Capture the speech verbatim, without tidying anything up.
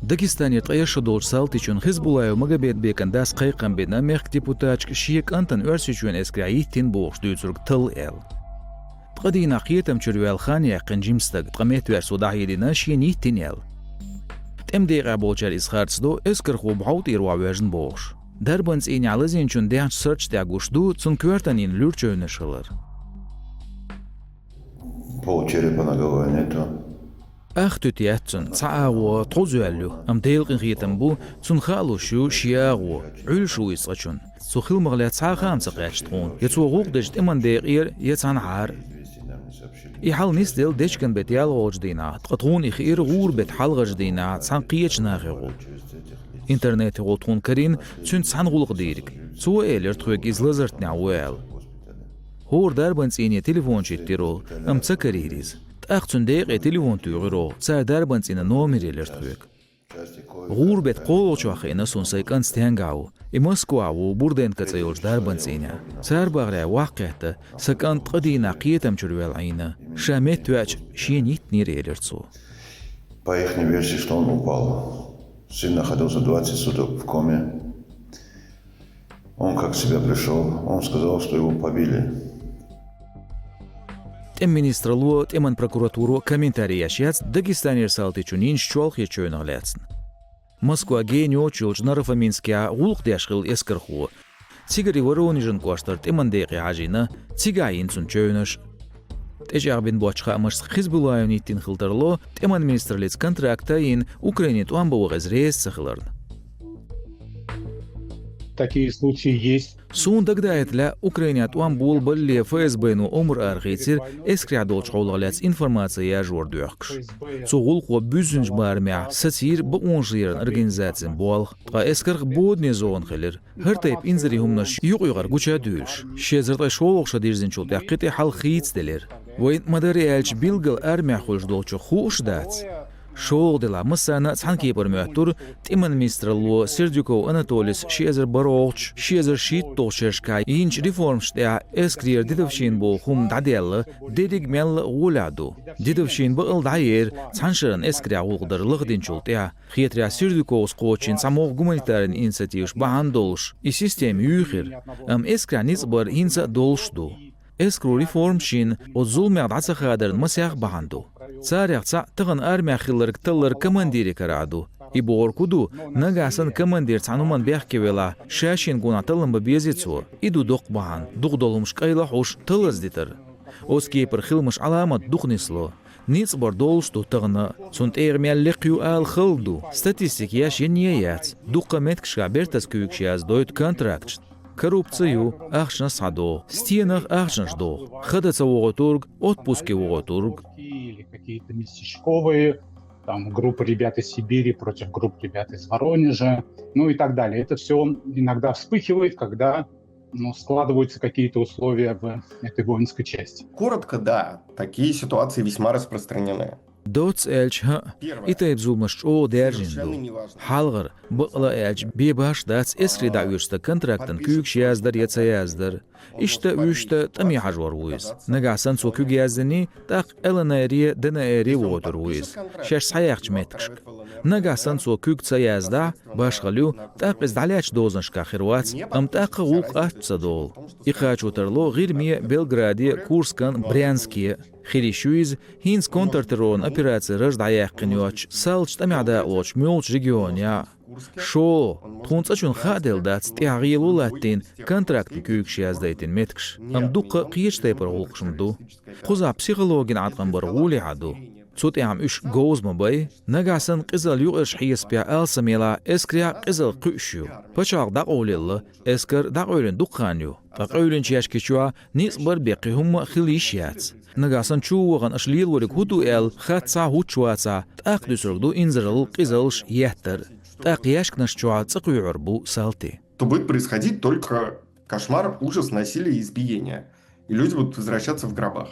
Дагестанера ткъаь шо долчу салтичун Хизбуллаев Магомедбекан дас кхайкхам бина мехкан депутаташка шен кӀантана Оьрсийчоьнан эскарехь йиттина бохуш дуьйцург талла аьлла. Ткъа дийнахь кхетам чуьра ваьлла хан яьккхина жима стаг, ткъа меттаваьлча цо дӀахьедина шена йиттина аьлла. ТӀеман декъехь болчара иза харц до, эскархо бу хьовтӀера вахь ваьжна бохуш. Дарбан цӀийнехь лазийначун даьхначу сурташ тӀехь гуш ду цунна коьртанна йина луьра чевнаш хилар. Пол черепа на голове нету. Ах туьта яц цуьнан, цхьа агӀо тховза йоьлла ю, амма Делан къинхетам бу, цунна хаалуш ю шен агӀо, Ӏуьллуш ву иза цкъачунна. Цу хиламах лаьцна цхьа а хаам ца кхаьчна тхуна, я цо гӀуллакх дечу тӀеман декъера, я цхьанхьара. И хьал нисделла дечкен беттан ялхолгӀачу дийнахь, ткъа тхуна и хиира гӀуран беттан хьалхарчу дийнахь цхьана кхечу нахе гӀуллакх. Интернетехула тхуна карийна цуьнца цхьана гӀуллакх дийриг. Цо элира тхоьга иза лазартнехь ву аьлла. ХӀора дарбан цӀийне телефон чу йиттира олу, амма ца карийра иза. ТӀаккха цуьнан декъе телефон туьйхира оха, цара дарбан цӀийнан номер елира тхоьга. ГӀуран беттан кхоалгӀачохь хиъна суна сайн кӀант стенгахь ву. И Москвахь ву, Бурденко цӀе йолчу дарбан цӀийнехь. Цара бахарехь ваккхетта, сан кӀант ткъа дийнахь кхетам чуьра ваьлла Ӏийна. Ша меттавеача, шена йиттинера, элира цо. По ихней версии, что он упал. Сын находился двадцать суток в коме. Он как в себя пришёл, он сказал, что его побили. ТӀеман министралло, тӀеман прокуратуро комментари еш яц Дагестанера салтичун йинчу чолхе чевнах лаьцна. Москва гена йоцуш йолчу Наро-Фоминскехь гӀуллакх деш хилла эскархо. Цигара и Воронежан кӀоштара тӀеман декъе хьажийна, цигахь йина цунна чевнаш. ТӀечӀагӀбина боцчу хаамашца Хизбуллаевна йиттина хила тарло, тӀеман министраллица контракт а йина, Украине тӀом бан ваха иза реза ца хиларна. Такие случаи есть. Суна дагадайта лаьа, Украинехь тӀом болабаллале ФСБ-но омра арахийцира эскарехь долчу хьолах лаьцна информаци яржор доьхкуш. Цу гӀуллакхо буьззинчу барамехь сацийра бакъонашларан организацин болх, ткъа эскарх бодане зона хилира. ХӀара тайпа инзаре хӀуманаш юкъа-юкъара гуча а дуьйлуш, ши эзар ткъе шолгӀа шо дирзинчул тӀаьхьа кхин тӀе хьалха хийцаделира. Вайна ма-дарра аьлча, билггал армехь хуьлуш долчух хууш а дац. ШолгӀа делахь массарна а цхьана кепара моьттура тӀеман министралло Сердюков Анатолис ши эзар бархӀалгӀачу, ши эзар шийтталгӀачу шерашкахь йинчу реформашна тӀехь эскарера дедовщина боху хӀума дӀадаьлла, дерриг мелла а гӀолехь ду. Дедовщина бакъ а дӀаера, цхьана шарна эскарехь гӀуллакх дар лахдинчул тӀаьхьа, хетарехь, Сердюковс кхочийна цхьа могӀа гуманитарни инициативаш бахьана долуш, и система юьйхира, амма эскарехь ницкъ бар хӀинца а долуш ду. Эскаро реформаш йина, оцу зуламех дӀа ца хадарна масех бахьана ду. Царех цхьаъ тахана армехь хилларг таллар командире карахь ду. И бохург хӀун ду, нагахь санна командир цхьана хӀуманна бехке велахь, ша шена гонах таллам бан безий цо? И ду доккха бахьана, дукха долу хӀумаш къайлахьуш, таллаза дитар. Оцу кепара хиламаш Ӏаламат дукха нисло. Ницкъ бар долуш ду тахана, цунна тӀегӀа мел лекха ю ала хала ду. Статистика еш йинне а яц. Дуккха меттигашкахь бертаза куьйгаш яздойту контракташна. Коррупци ю, ахчанаш схьадоху, стенах ахчанаш доху, хада ца вогӀуьйтург отпуске вогӀуьйтург. Или какие-то местечковые, там, группа ребят из Сибири против групп ребят из Воронежа, ну и так далее. Это все иногда вспыхивает, когда, ну, складываются какие-то условия в этой воинской части. Коротко, да, такие ситуации весьма распространены. Доцца аьлча, хӀаъ, и тайпа зуламаш чӀогӀа даьржина ду. Хьалхара, бакъ а аьлча, бен башха дац эскаре дӀаоьшу стаг контрактан куьйгаш яздар я ца яздар. Иштта а вуьшта тӀаме хьажор ву иза. Нагахь санна цо куьг яздиний, тӀаккха ЛНР-е, ДНР-е вогӀуьйтур ву иза, шаьш схьаяьхначу меттигашка. Нагахь санна цо куьг ца яздахь, башхалла ю, тӀаккха иза дӀалаьцначу дозанашкахь хир вац, амма тӀаккха гӀуллакх атта ца долу. И кхачо тарло ГӀирме, Белграде, Курскан, Брянске. Хир йиш ю иза, хӀинца контртерроран операци раж дӀаяьккхина йоцчу, салташа тӀамехь дакъалоцучу муьлхачу регионехь. ШолгӀа, тхуна цкъачунна хааделла дац тӀехь гӀело латтийна, контрактан куьйгаш яздайтина меттигаш, амма дуккха а кхечу тайпара гӀуллакхаш ма ду. Кхузахь психологин Ӏаткъам бар гӀолехьа ду. Цу тӀехь-м уьш говза ма бай, нагахь санна къизалла юкъерчу хьесапехь алсам елахь, эскарехь къизалла кхуьуш ю. Пачхьалкх дӀакъовлаелла, эскар дӀакъевлина дукха хан ю. Ткъа къевлинчу яьшки чохь ницкъ бар бен кхин хӀумма а хила йиш яц. Нагахь санна чу а вахана аша лелориг хӀун ду аьлла, хатта цхьа а хӀуттуш вацахь, тӀаккха дуьсург ду инзаралла, къизаллаш, еттар. ТӀаккха яьшканаш чохь цӀа кхоьхьур бу салти. То будет происходить только кошмар, ужас, насилие, избиение. И люди будут возвращаться в гробах.